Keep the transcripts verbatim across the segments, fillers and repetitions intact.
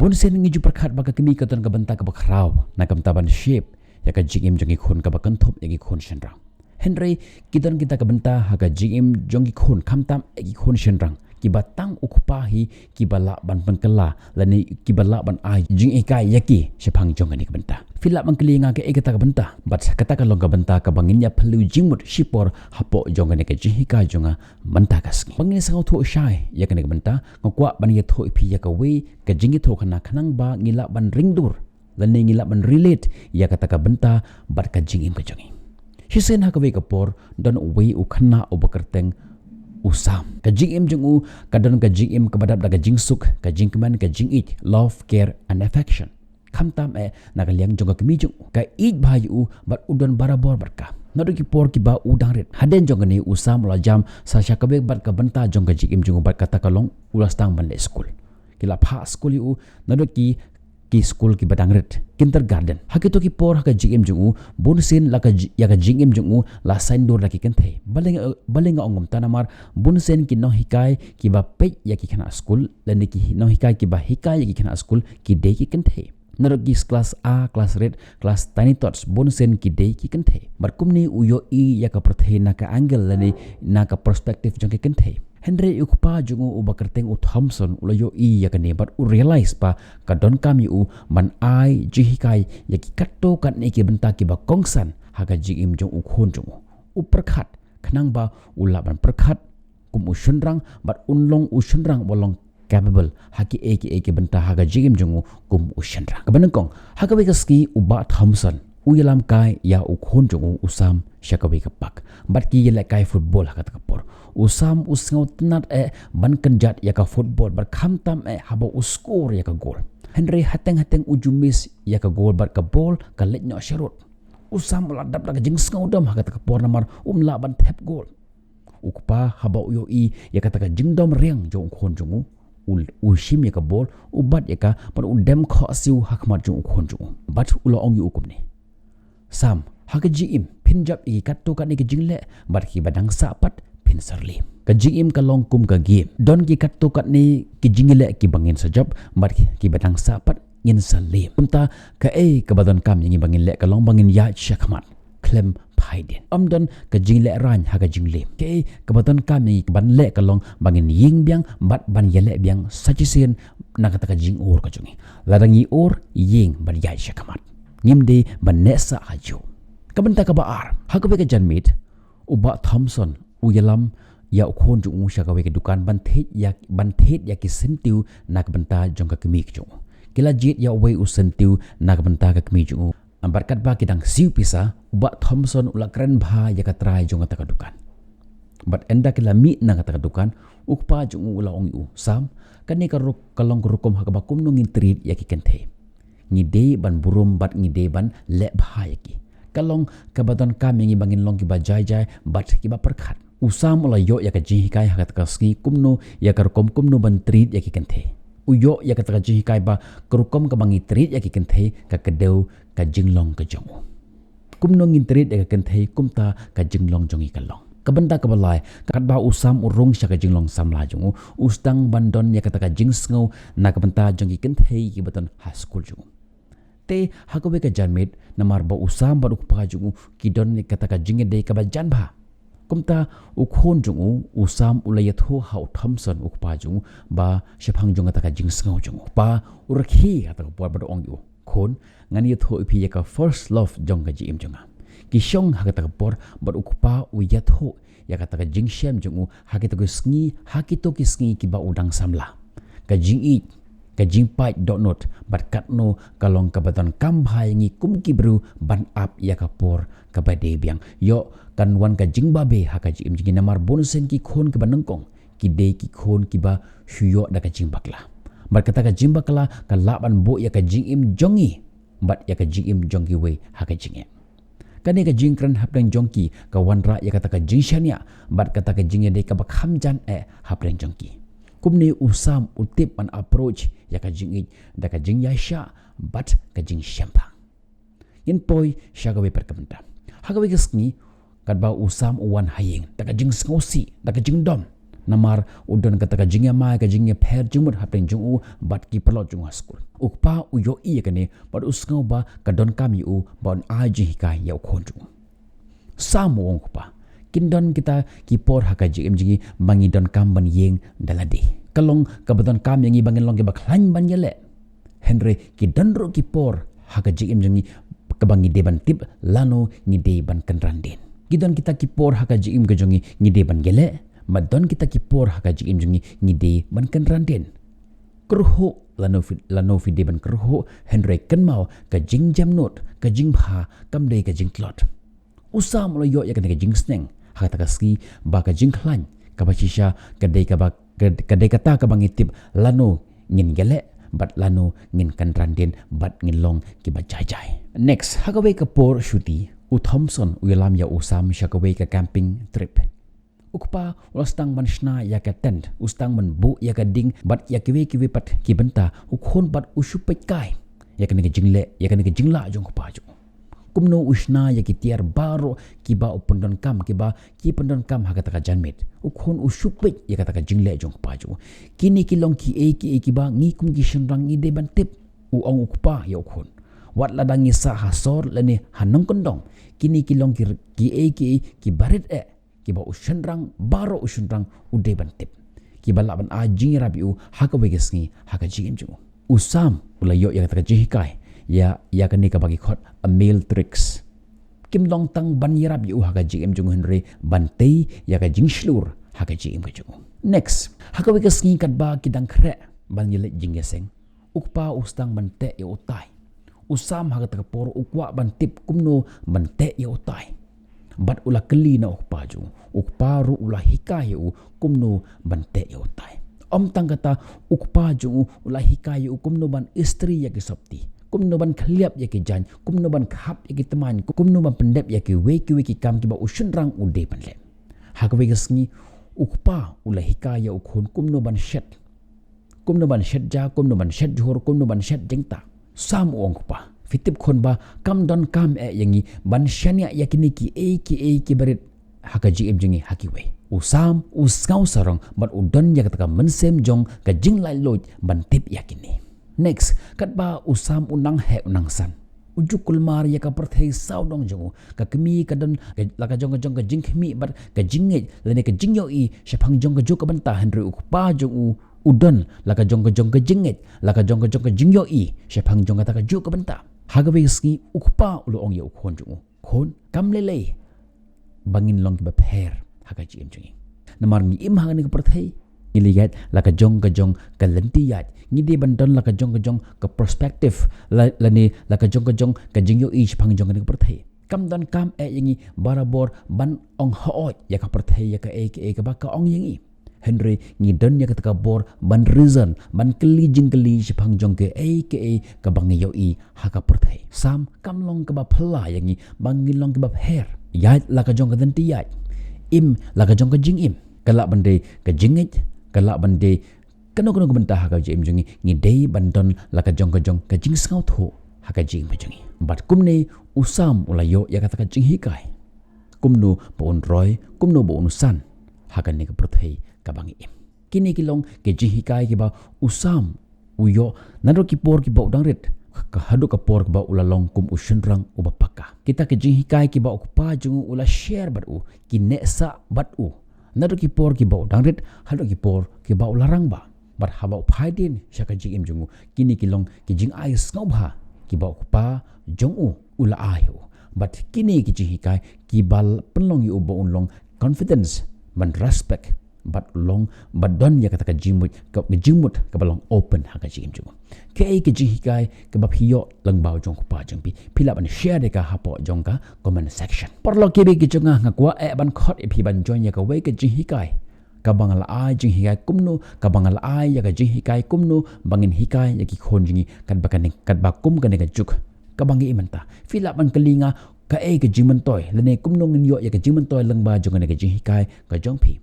Bun sien ngi ju pyrkhat ba ka kmie ka don ka bynta kaba khraw na ka bynta ban shape ïa ka jingim jong ki khun kaba kynthup ïa ki khun shynrang. Hynrei ki don kita ka bynta ha ka jingim jong ki khun, khamtam ïa ki khun shynrang kiba tang u kpa hi kiba lah ban pynkylla lane kiba lah ban ai jinghikai ïa ki shaphang jong kane ka bynta. Phi lah ban kylli ïa nga kaei kata ka bynta, bad kata ka long ka bynta kaba ngin ïa phylliew jingmut shipor hapoh jong kane ka jinghikai jong nga mynta ka sngi. Ba ngin sngewthuh shai ïa kane ka bynta, nga kwah ban ïathuh ïa phi ïa kawei ka jingïathuhkhana khnang ba ngi lah ban ring dur lane ngi lah ban relate ïa kata ka bynta bad ka jingim ka jong ngi. Shisien ha kawei ka por don uwei u khynnah uba kyrteng u Sam. Ka jingim jong u ka don ka jingim kaba dap da ka jingsuk, ka jingkmen, ka jingïeit, love, care and affection. Khamtam eh na ka liang jong ka kmie jong u, ka ïeit bha ïa u bad u don barabor bad ka. Naduh ki por kiba u dang rit, hadien jong kane u Sam u la jam sa sha kawei bad ka bynta jong ka jingim jong u bad kata ka long u la sdang ban leit skul. Ki la phah skul ïa u naduh ki ki skul kiba dang rit, kindergarten. Ha kito ki por ha ka jingim jong u, bun sien la ka ji-, ïa ka jingim jong u la saiñdur da ki kynthei. Balei nga, balei nga ong kumta? Namar bun sien ki nonghikai kiba peit ïa ki khynnah skul lane ki nonghikai kiba hikai ïa ki khynnah skul ki dei ki kynthei. Naduh ki klas A, klas rit, klas tiny tots, bun sien ki dei ki kynthei. Bad kumne u ïohi ïa ka pyrthei na ka angle lane na ka perspective jong ki kynthei. Hynrei u kpa jong u uba kyrteng u Thompson u la ïohi ïa kane bad u realize ba ka donkam ïa u ban ai jinghikai ïa ki katto katne ki bynta kiba kongsan ha ka jingim jong u khun jong u. U pyrkhat khnang ba u lah ban pyrkhat kum u shynrang bad un long u shynrang uba long capable ha kiei kiei ki bynta ha ka jingim jong u kum u shynrang. Kaba nyngkong, ha kawei ka sngi u Bah Thompson u ïalam kai ïa u khun jong u, u Sam, sha kawei ka park bad ki ïalehkai football ha kata ka por. U Sam u sngewtynnad eh ban kynjat ïa ka football bad khamtam eh haba u score ïa ka goal. Hynrei hateng hateng u ju miss ïa ka goal bad ka ball ka leit noh sharud. U Sam u la dap da ka jingsngewdom ha kata ka por namar um lah ban thep goal. U kpa haba u ïohi ïa kata ka jingdom riang jong u khun jong u, u, u shim ïa ka ball, u bat ïa ka, bad u dem khohsiew ha khmat jong u khun jong u. Bad u la ong ïa u kumne, Sam, ha ka jingim phin jop ïa ki katto katne ki jingleh, bad kiba dang sah pat phin sa rliem. Ka jingim ka long kum ka game. Don ki katto katne ki jingleh kiba ngin sa jop, bad ki, kiba dang sah pat ngin sa liem. Kumta kaei kaba donkam ïa ngi ba ngin leh ka long ba ngin ïaid shakhmat khlem phai dien. Ym don ka jinglehrain ha ka jingliem. Kaei kaba donkam ïa ngi ban leh ka long ba ngin ïeng biang bad ban ïaleh biang sa shisien na kata ka jingur ka jong ngi. Lada ngi ur, ïeng bad ïaid shakhmat. Ngim dei ban neh sah hajuh. Ka bynta kaba ar, ha kawei ka janmiet, u Bah Thompson u ïalam ïa u khun jong u sha kawei ka dukan ban thied ïa, ban thied ïa ki syntiew na ka bynta jong ka kmie ka jong u. Ki la jied ïa uwei u syntiew na ka bynta ka kmie jong u. Bad katba ki dang siew pisa, u Bah Thompson u la kren bha ïa ka trai jong kata ka dukan. Bad ynda ki la mih na kata ka dukan, u kpa jong u u la ong ïa u, Sam, kane ka ruk-, ka long ka rukom ha kaba kumno ngin treat ïa ki kynthei. Ngi dei ban burom bad ngi dei ban leh bha ïa ki. Ka long kaba donkam ïa ngi ba ngin long kiba jai jai bad kiba pyrkhat. U Sam u la ïoh ïa ka jinghikai ha kata ka sngi kumno, ïa ka rukom kumno ban treat ïa ki kynthei. U ïoh ïa kata ka jinghikai ba ka rukom kaba ngi treat ïa ki kynthei ka kdew ka jinglong ka jong u. Kumno ngin treat ïa ka kynthei kumta ka jinglong jong ngi ka long. Ka bynta kaba lai, katba u Sam u rung sha ka jinglong samla jong u, u sdang ban don ïa kata ka jingsngew na ka bynta jong ki kynthei kiba don ha skul jong u. Te ha kawei ka janmiet, namar ba u Sam bad u kpa jong u ki don ïa kata ka jingïadei kaba jan bha. Kumta u khun jong u, u Sam u la ïathuh ha u Thompson u kpa jong u ba shaphang jong kata ka jingsngew jong u. Kpa, u rakhe ha kata ka por bad u ong ïa u, Khun, ngan ïathuh ïa phi ïa ka first love jong ka jingim jong nga. Ki shong ha kata ka por bad u kpa u ïathuh ïa kata ka jingshem jong u ha kito ki sngi, ha kito ki sngi kiba u dang samla. Ka jingïeit, ka jingpait dohnud bad katno ka long kaba donkam bha ïa ngi kum ki briew ban ap ïa ka por kaba dei biang. Ïoh kan wan ka jingbabe ha ka jingim jong ngi namar bun sien ki khun kiba nyngkong ki dei ki khun kiba shu ïoh da ka jingbakla. Bad kata ka jingbakla ka lah ban buh ïa ka jingim jong ngi bad ïa ka jingim jong kiwei ha ka jingim. Kane ka jingkren hapdeng jong ki ka wanrah ïa kata ka jingshaniah bad kata ka jingïadei kaba kham jan eh hapdeng jong ki. Kumne u Sam u tip ban approach ïa ka jingïeit da ka jingïaishah bad ka jingshemphang. Ngin poi sha kawei pat ka bynta. Ha kawei ka sngi, katba u Sam u wan ha ïing da ka jingsngewsih, da ka jingdom, Namar u don kata ka jingïamai, ka jingïapher jingmut hapdeng jong u bad ki paralok jong u ha skul. U kpa u ïohi ïa kane bad u sngew ba ka donkam ïa u ba un ai jinghikai ïa u khun jong u. Sam u ong u kpa, kin don kita ki por ha ka jingim jong ngi ba ngi donkam ban ïeng da lade. Ka long kaba donkam ïa ngi ba ngin long kiba khlaiñ ban ïaleh. Hynrei ki don ruh ki por ha ka jingim jong ngi kaba ngi dei ban tip lano ngi dei ban kynran dien. Ki don kita ki por ha ka jingim ka jong ngi ngi dei ban ïaleh, bad don kita ki por ha ka jingim jong ngi ngi dei ban kynran dien. Kyrhuh lano phi, lano phi dei ban kyrhuh, hynrei kynmaw ka jingjemnud, ka jingbha, kam dei ka jingtlot. U Sam u la ïoh ïa kane ka jingsneng ha kata ka sngi ba ka jingkhlaiñ kaba shisha ka dei kaba, ka, ka dei kata kaba ngi tip lano ngin ïaleh bad lano ngin kynran dien bad ngin long kiba jai jai. Next, ha kawei ka por shuti, u Thompson u ïalam ïa u Sam sha kawei ka camping trip. U kpa u la sdang ban shna ïa ka tent, u sdang ban buh ïa ka ding bad ïa kiwei kiwei pat ki bynta, u khun bad u shu peit kai ïa kane ka jingleh, ïa kane ka jinglah jong u kpa jong u. Kumno u shna ïa ki tiar baroh kiba u pyndonkam, kiba ki pyndonkam ha kata ka janmiet. U khun u shu peit ïa kata ka jingleh jong u kpa jong u. Kine ki long kiei kiei kiba ngi kum ki shynrang ngi dei ban tip, u ong u kpa ïa u khun. Wat lada ngi sah ha sor lane ha nongkyndong, kine ki long ki, kiei kiei kiba rit eh kiba u shynrang, baroh u shynrang u dei ban tip, kiba lah ban ai jingïarap ïa u ha kawei ka sngi ha ka jingim jong u. U Sam u la ïoh ïa kata ka jinghikai ïa, ïa kane kaba ki khot Amiel tricks. Kim long tang ban ïarap ïa u ha ka jingim jong u, hynrei ban tei ïa ka jingshlur ha ka jingim ka jong u. Next, ha kawei ka sngi katba ki dang khreh ban ïaleit jingïaseng, u kpa u sdang ban teh ïa u tai. U Sam ha kata ka por u kwah ban tip kumno ban teh ïa u tai. Bad u la kylli na u kpa jong u. U kpa ruh u la hikai ïa u kumno ban teh ïa u tai. Ym tang kata, u kpa jong u u la hikai ïa u kumno ban istri ïa ki sopti, kumno ban khylliap ïa ki jaiñ, kumno ban khap ïa ki tmaiñ, kumno ban pyndep ïa kiwei kiwei ki kam kiba u shynrang u dei ban leh. Ha kawei ka sngi, u kpa u la hikai ïa u khun kumno ban shet, kumno ban shet ja, kumno ban shet jhur, kumno ban shet jingtah. Sam u ong u kpa, phi tip khun ba kam donkam eh ïa ngi ban shaniah ïa kine kiei kiei kiba rit ha ka jingim jong ngi ha kiwei. U Sam u sngew sarong bad u don ïa kata ka mynsiem jong ka jinglaitluid ban tip ïa kine. Next, katba u Sam u nang heh u nang san, u ju kulmar ïa ka pyrthei sawdong jong u, ka kmie ka don ka, la ka jong ka jong ka jingkhmih bad ka jingngeit lane ka jingïohi shaphang jong kajuh ka bynta, hynrei u kpa jong u u don la ka jong ka jong ka jingngeit, la ka jong ka jong ka jingïohi shaphang jong kata kajuh ka bynta. Ha kawei ka sngi u kpa u la ong ïa u khun jong u, khun, kam lei lei ba ngin long kiba pher ha ka jingim jong ngi. Namar ngi im ha kane ka pyrthei, ngi la ïaid la ka jong ka jong ka lynti ïaid, ngi dei ban don la ka jong ka jong ka perspective, la, lane la ka jong ka jong ka jingïohi shaphang jong kane ka pyrthei. Kam donkam eh ïa ngi barabor ban ong hooid ïa ka pyrthei ïa kaei kaei kaba ka ong ïa ngi. Hynrei ngi don ïa kata ka bor ban reason, ban kylli jingkylli shaphang jong kaei kaei kaba ngi ïohi ha ka pyrthei. Sam, kam long kaba phylla ïa ngi ba ngin long kiba pher. Ïaid la ka jong ka lynti ïaid, im la ka jong ka jingim. Ka lah ban dei ka jingngeit, ka lah ban dei kano kano ka bynta ha ka jingim jong ngi, ngi dei ban don la ka jong ka jong ka jingsngewthuh ha ka jingim ka jong ngi. Bad kumne u Sam u la ïoh ïa kata ka jinghikai kumno ba un roi, kumno ba un san ha kane ka pyrthei kaba ngi im. Kine ki long ki jinghikai kiba u Sam u ïoh naduh ki por kiba u dang rit, ka haduh ka por kaba u la long kum u shynrang uba paka. Kita ki jinghikai kiba u kpa jong u u la share bad u, ki neh sah bad u naduh ki por kiba u dang rit haduh ki por kiba u la rangbah. Bad haba u phai dien sha ka jingim jong u, kine ki long ki jingai sngewbha kiba u kpa jong u u la ai ha u. Bad kine ki jinghikai kiba pynlong ïa u ba un long confidence, ban respect, bad long, bad don ïa kata ka jingmut, ka, ka jingmut kaba long open ha ka jingim jong u. Kaei ka jinghikai kaba phi ïoh lyngba u jong u kpa jong phi, phi lah ban share da ka hapoh jong ka comment section. Paralok kiba ïeit ki jong nga, nga kwah eh ban khot ïa phi ban join ïa kawei ka jinghikai kaba nga la ai, jinghikai kumno, kaba nga la ai ïa ka jinghikai kumno ba ngin hikai ïa ki khun jong ngi katba kane, katba kum kane ka juk kaba ngi im mynta. Phi lah ban kylli nga kaei ka jingmyntoi lane kumno ngin ïoh ïa ka jingmyntoi lyngba jong kane ka jinghikai ka jong phi.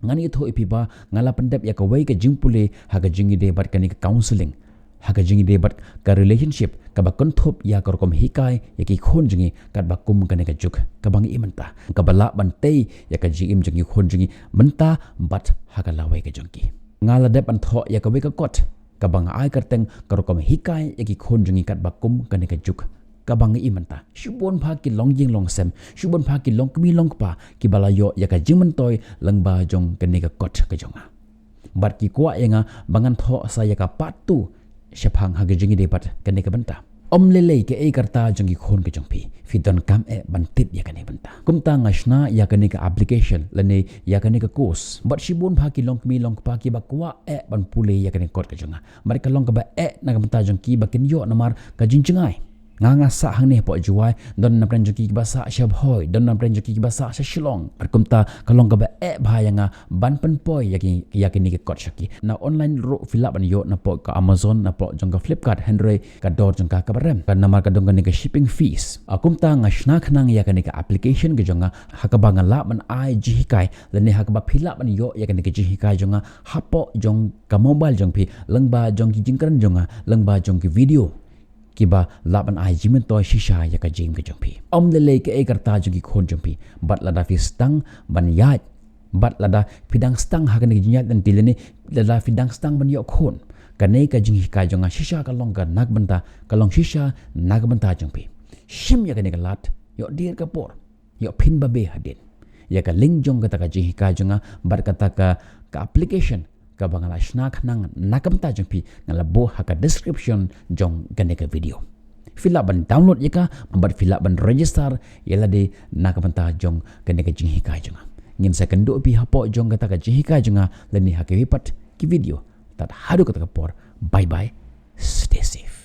Ngan ïathuh ïa phi ba nga la pyndep ïa kawei ka jingpule ha ka jingïadei bad kane ka counselling. Ha ka jingïadei bad ka relationship kaba kynthup ïa ka rukom hikai ïa ki khun jong ngi katba kum kane ka juk kaba ngi im mynta, kaba lah ban tei ïa ka jingim jong ki khun jong ngi mynta bad ha ka lawei ka jong ki. Nga la dep ban thoh ïa kawei ka kot kaba nga ai kyrteng ka rukom hikai ïa ki khun jong ngi katba kum kane ka juk kaba ngi im mynta. Shibun bha ki longïing longsem, shibun bha ki longkmie longkpa kiba la ïoh ïa ka jingmyntoi lyngba jong kane ka kot ka jong nga. Bad ki kwah ïa nga ba ngan thoh sa ïa ka part two shaphang ha ka jingïadei bad kane ka bynta. Ym lei lei kaei ka rta jong ki khun ka jong phi, phi donkam eh ban tip ïa kane ka bynta. Kumta nga shna ïa kane ka application lane ïa kane ka course. Bad shibun bha ki longkmie longkpa kiba kwah eh ban pule ïa kane ka kot ka jong nga. Bad ka long kaba eh na ka bynta jong ki ba kin ïoh namar ka jingjngai. Nga nga sah hangne hapoh Jowai, don na pdeng jong ki kiba sah sha Bhoi, don na pdeng jong ki kiba sah sha Shillong. Bad kumta ka long kaba eh bha ïa nga ban pynpoi ïa ki, ïa kine ki kot sha ki. Na online ruh phi lah ban ïoh napoh ka Amazon, napoh jong ka Flipkart, hynrei ka dor jong ka kaba rem. Ka namar ka don kane ka shipping fees. Ah, kumta nga shna khnang ïa kane ka application ka jong nga, ha kaba nga lah ban ai jinghikai, lane ha kaba phi lah ban ïoh ïa kane ka jinghikai jong nga hapoh jong ka mobile jong phi, lyngba jong ki jingkren jong nga, lyngba jong ki video kiba lah ban ai jingmyntoi shisha ïa ka jingim ka jong phi. Ym lei lei kaei ka rta jong ki khun jong phi. Bad lada phi sdang ban ïaid, bad lada phi dang sdang ha kane ka jingïaid lynti lane lada phi dang sdang ban ïoh khun, kane ka jinghikai jong nga shisha ka long ka na ka bynta, ka long shisha na ka bynta jong phi. Shim ïa kane ka lad, ïoh dier ka por, ïoh phin babe hadien ïa ka link jong kata ka jinghikai jong nga bad kata ka, ka application kaba nga la shna khnang na ka bynta jong phi, nga la buh ha ka description jong kane ka video. Phi lah ban download ïa ka bad phi lah ban register ïa lade na ka bynta jong kane ka jinghikai jong nga. Ngin sa kynduh phi hapoh jong kata ka jinghikai jong nga lane ha kiwei pat ki video. Tad haduh kata ka por, bye bye, stay safe.